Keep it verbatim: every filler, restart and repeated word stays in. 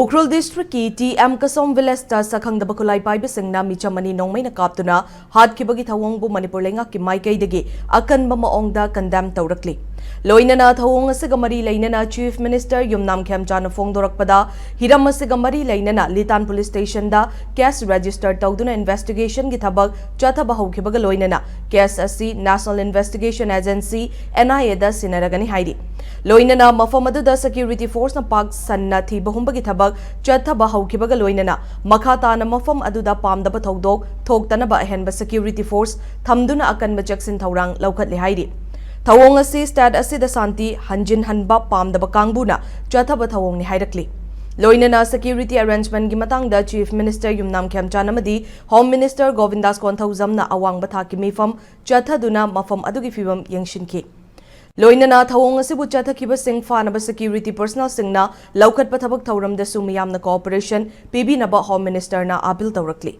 ꯎꯈ꯭ꯔꯨꯜ ꯗꯤꯁꯇ꯭ꯔꯤꯛꯀꯤ T M ꯀꯁꯣꯝ ꯚꯤꯂꯦꯖꯇ ꯁꯛꯈꯪꯗꯕ ꯈꯨꯠꯂꯥꯏ ꯄꯥꯏꯕꯁꯤꯡꯅ ꯃꯤꯆꯝ ꯑꯅꯤ ꯅꯣꯡꯃꯩꯅ ꯀꯥꯞꯇꯨꯅ ꯍꯥꯠꯈꯤꯕꯒꯤ ꯊꯧꯑꯣꯡꯕꯨ ꯃꯅꯤꯄꯨꯔ ꯂꯩꯉꯥꯛꯀꯤ ꯃꯥꯏꯀꯩꯗꯒꯤ ꯑꯀꯟꯕ ꯃꯑꯣꯡꯗ ꯀꯟꯗꯦꯝ ꯇꯧꯔꯛꯂꯤ꯫ ꯂꯣꯏꯅꯅ ꯊꯧꯑꯣꯡ ꯑꯁꯤꯒ ꯃꯔꯤ ꯂꯩꯅꯅ ꯆꯤꯐ ꯃꯤꯅꯤꯁꯇꯔ ꯌꯨꯝꯅꯥꯝ ꯈꯦꯝꯆꯥꯅ ꯐꯣꯡꯗꯣꯔꯛꯄꯗ, ꯍꯤꯔꯝ ꯑꯁꯤꯒ ꯃꯔꯤ ꯂꯩꯅꯅ ꯂꯤꯇꯥꯟ ꯄꯨꯂꯤꯁ ꯁ꯭ꯇꯦꯁꯟꯗ ꯀꯦꯁ ꯔꯦꯖꯤꯁꯇꯔ ꯇꯧꯗꯨꯅ ꯏꯟꯚꯦꯁꯇꯤꯒꯦꯁꯟꯒꯤ ꯊꯕꯛ ꯆꯠꯊꯕ ꯍꯧꯈꯤꯕꯒ ꯂꯣꯏꯅꯅ ꯀꯦꯁ ꯑꯁꯤ ꯅꯦꯁꯅꯦꯜ ꯏꯟꯚꯦꯁꯇꯤꯒꯦꯁꯟ ꯑꯦꯖꯦꯟꯁꯤ, ꯑꯦꯟ ꯑꯥꯏ ꯑꯦꯗ ꯁꯤꯟꯅꯔꯒꯅꯤ ꯍꯥꯏꯔꯤ꯫ ꯂꯣꯏꯅꯅ ꯃꯐꯝ ꯑꯗꯨꯗ ꯁꯦꯀ꯭ꯌꯨꯔꯤꯇꯤ ꯐꯣꯔꯁꯅ ꯄꯥꯛ ꯁꯟꯅ ꯊꯤꯕ ꯍꯨꯝꯕꯒꯤ ꯊꯕꯛ ꯆꯠꯊꯕ ꯍꯧꯈꯤꯕꯒ ꯂꯣꯏꯅꯅ ꯃꯈꯥ ꯇꯥꯅ ꯃꯐꯝ ꯑꯗꯨꯗ ꯄꯥꯝꯗꯕ ꯊꯧꯗꯣꯛ ꯊꯣꯛꯇꯅꯕ ꯑꯍꯦꯟꯕ ꯁꯦꯀ꯭ꯌꯨꯔꯤꯇꯤ ꯐꯣꯔꯁ ꯊꯝꯗꯨꯅ ꯑꯀꯟꯕ ꯆꯦꯛꯁꯤꯟ ꯊꯧꯔꯥꯡ ꯂꯧꯈꯠꯂꯤ ꯍꯥꯏꯔꯤ꯫ ꯊꯧꯑꯣꯡ ꯑꯁꯤ ꯁ꯭ꯇꯦꯠ ꯑꯁꯤꯗ ꯁꯥꯟꯇꯤ ꯍꯟꯖꯤꯟꯍꯟꯕ ꯄꯥꯝꯗꯕ ꯀꯥꯡꯕꯨꯅ ꯆꯠꯊꯕ ꯊꯧꯑꯣꯡꯅꯤ ꯍꯥꯏꯔꯛꯂꯤ꯫ ꯂꯣꯏꯅꯅ ꯁꯦꯀ꯭ꯌꯨꯔꯤꯇꯤ ꯑꯦꯔꯦꯟꯖꯃꯦꯟꯒꯤ ꯃꯇꯥꯡꯗ ꯆꯤꯐ ꯃꯤꯅꯤꯁꯇꯔ ꯌꯨꯝꯅꯥꯝ ꯈꯦꯝꯆꯥꯟ ꯑꯃꯗꯤ ꯍꯣꯝ ꯃꯤꯅꯤꯁꯇꯔ ꯒꯣꯕꯤꯟꯗꯥꯁ ꯀꯣꯟꯊꯧꯖꯝꯅ ꯑꯋꯥꯡꯕ ꯊꯥꯛꯀꯤ ꯃꯤꯐꯝ ꯆꯠꯊꯗꯨꯅ ꯃꯐꯝ ꯑꯗꯨꯒꯤ ꯐꯤꯕꯝ ꯌꯦꯡꯁꯤꯟꯈꯤ꯫ ꯂꯣꯏꯅꯅ ꯊꯧꯑꯣꯡ ꯑꯁꯤꯕꯨ ꯆꯠꯊꯈꯤꯕꯁꯤꯡ ꯐꯥꯅꯕ ꯁꯦꯀ꯭ꯌꯨꯔꯤꯇꯤ ꯄꯔꯁꯅꯦꯜꯁꯤꯡꯅ ꯂꯧꯈꯠꯄ ꯊꯕꯛ ꯊꯧꯔꯝꯗꯁꯨ ꯃꯤꯌꯥꯝꯅ ꯀꯣꯑꯣꯄꯔꯦꯁꯟ ꯄꯤꯕꯤꯅꯕ ꯍꯣꯝ ꯃꯤꯅꯤꯁꯇꯔꯅ ꯑꯥꯄꯤꯜ ꯇꯧꯔꯛꯂꯤ꯫